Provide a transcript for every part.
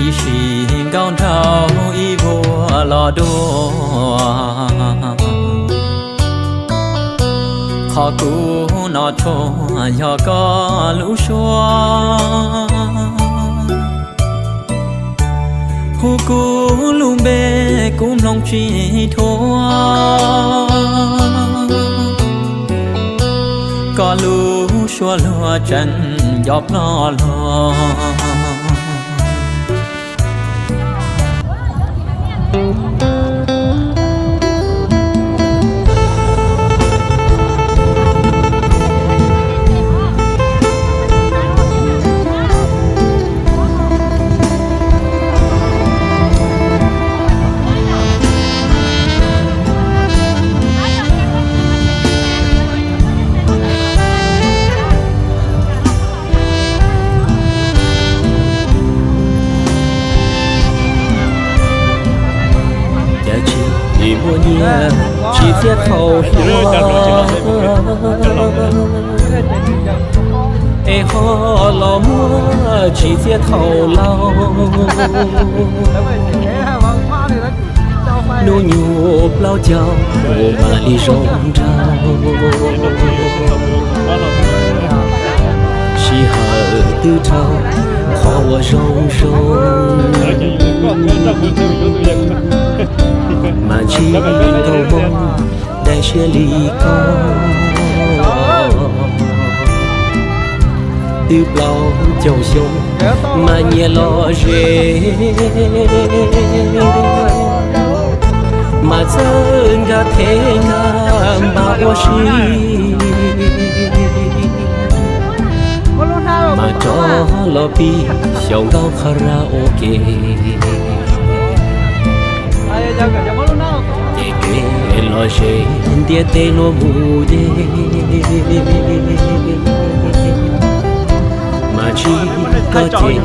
Ib sim nkauj nraug ib vuag los dua, qhov kuv hnov tshua yog koj lub suab. Hu kuv lub npe kuv mloog tsis dhuav, koj lub suab luag tseem nco ploj luag. Cas tsis muaj nyiaj tsis txiaj thaum hluas, es ho los muaj tsis txiaj thaum laus. Hnub nyoog plaub caug mam li zoo nraug, sij hawm twb dhau qhov uas zoo zoo, mas ntsib nkauj Hmoob dai siab li koj. Twb plaub caug xyoo mas nyias lom zem, mas txawj nkag thev nkag npam ua si, mas rov los pib xyaum nkauj karaoke. Ces kev lom zem ntiaj teb luag mus deb, mas ntsib koj ces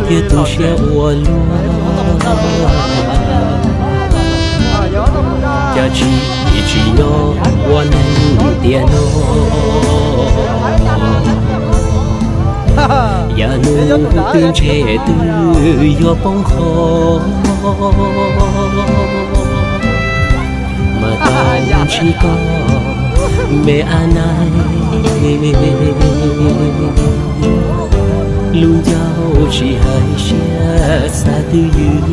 thiaj tu siab ua luaj. Cas tsis tsim nyog ua neeg tiam no, yav nus twb ntshe twb yuav poob qho, mas tau ntsib koj me ab naig, lub ncauj tsis hais siab xav twj ywm,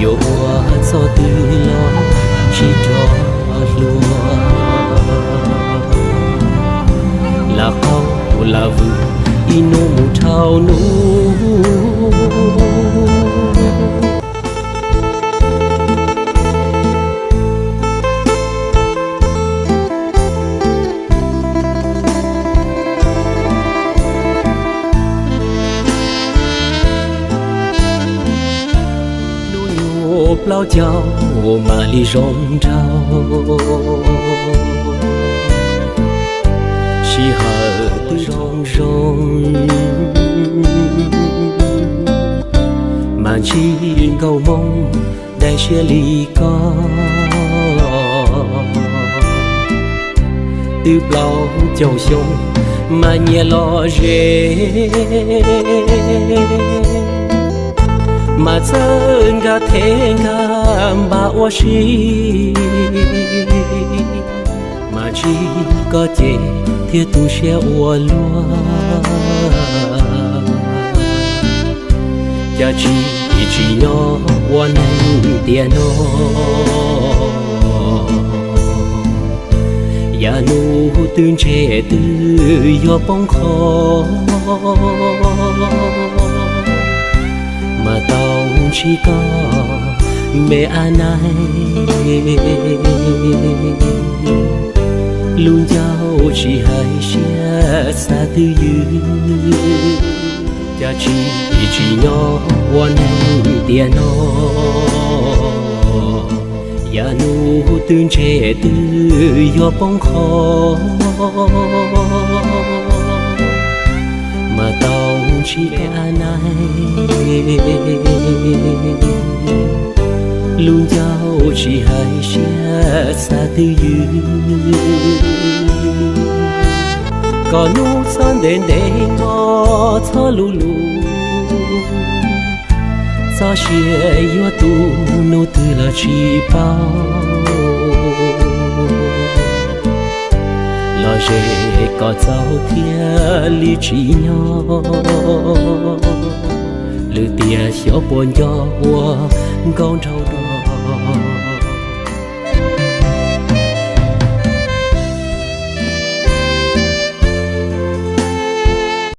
yuav ua txoj twg los sib rov hluas, lam qau lam vwm ib hnub mus dhau hnub. Hnub nyoog plaub caug mam li zoo nraug, sij hawm twb zoo zoo, mas ntsib nkauj Hmoob dai siab li koj. Twb plaub caug xyoo mas nyias lom zem, mas txawj nkag thev nkag npam ua si, mas ntsib koj ces thiaj tu siab ua luaj. Cas tsis tsim nyog ua neeg tiam no, yav nus twb ntshe twb yuav poob qho, mas tau ntsib koj me ab naig, lub ncauj tsis hais siab twj ywm, cas tsis tsim nyog ua neeg tiam no. Yav nus twb ntse twb yuav poob qho, mas tau ntsib a nai, lub ncauj tsis hais siab xav twj ywm. Kom hnub txhob ntev ntev, hmo txhob luv luv, txoj sia yuav tu hnub twg los tsis paub. Los ze kom txaus thiaj li tsim nyog, lwm tiam xyov puas nco ua nkauj nraug dog.